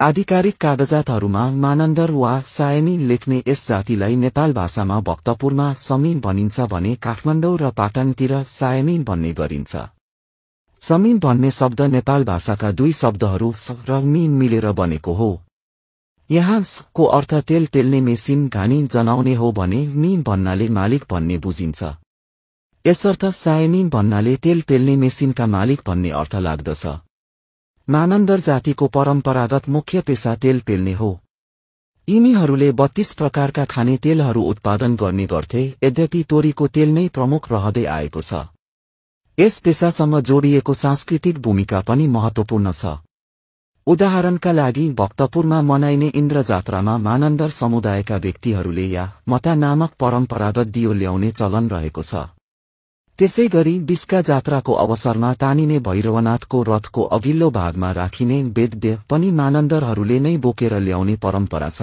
आधिकारिक कागजातहरूमा मानन्दर वा सायमी लेख्ने यस जातिलाई नेपाल भाषामा भक्तपुरमा समीन भनिन्छ भने काठमाडौँ र पाटनतिर सायमी भन्ने गरिन्छ। समीन भन्ने शब्द नेपाल भाषाका दुई शब्दहरू स र मिन मिलेर बनेको हो। यहाँ स को अर्थ तेल पेल्ने मेसिन घानी जनाउने हो भने मिन भन्नाले मालिक भन्ने बुझिन्छ। यसर्थ सायमिन भन्नाले तेल पेल्ने मेसिनका मालिक भन्ने अर्थ लाग्दछ। मानन्दर जातिको परम्परागत मुख्य पेशा तेल पेल्ने हो। यिनीहरूले 32 प्रकारका खाने तेलहरू उत्पादन गर्ने गर्थे, यद्यपि तोरीको तेल नै प्रमुख रहँदै आएको छ। यस पेशासँग जोडिएको सांस्कृतिक भूमिका पनि महत्त्वपूर्ण छ। उदाहरणका लागि भक्तपुरमा मनाइने इन्द्र जात्रामा मानन्दर समुदायका व्यक्तिहरूले या मता नामक परम्परागत दियो ल्याउने चलन रहेको छ। त्यसैगरी बिस्का जात्राको अवसरमा तानिने भैरवनाथको रथको अघिल्लो भागमा राखिने वेदव्य पनि मानन्दरहरूले नै बोकेर ल्याउने परम्परा छ।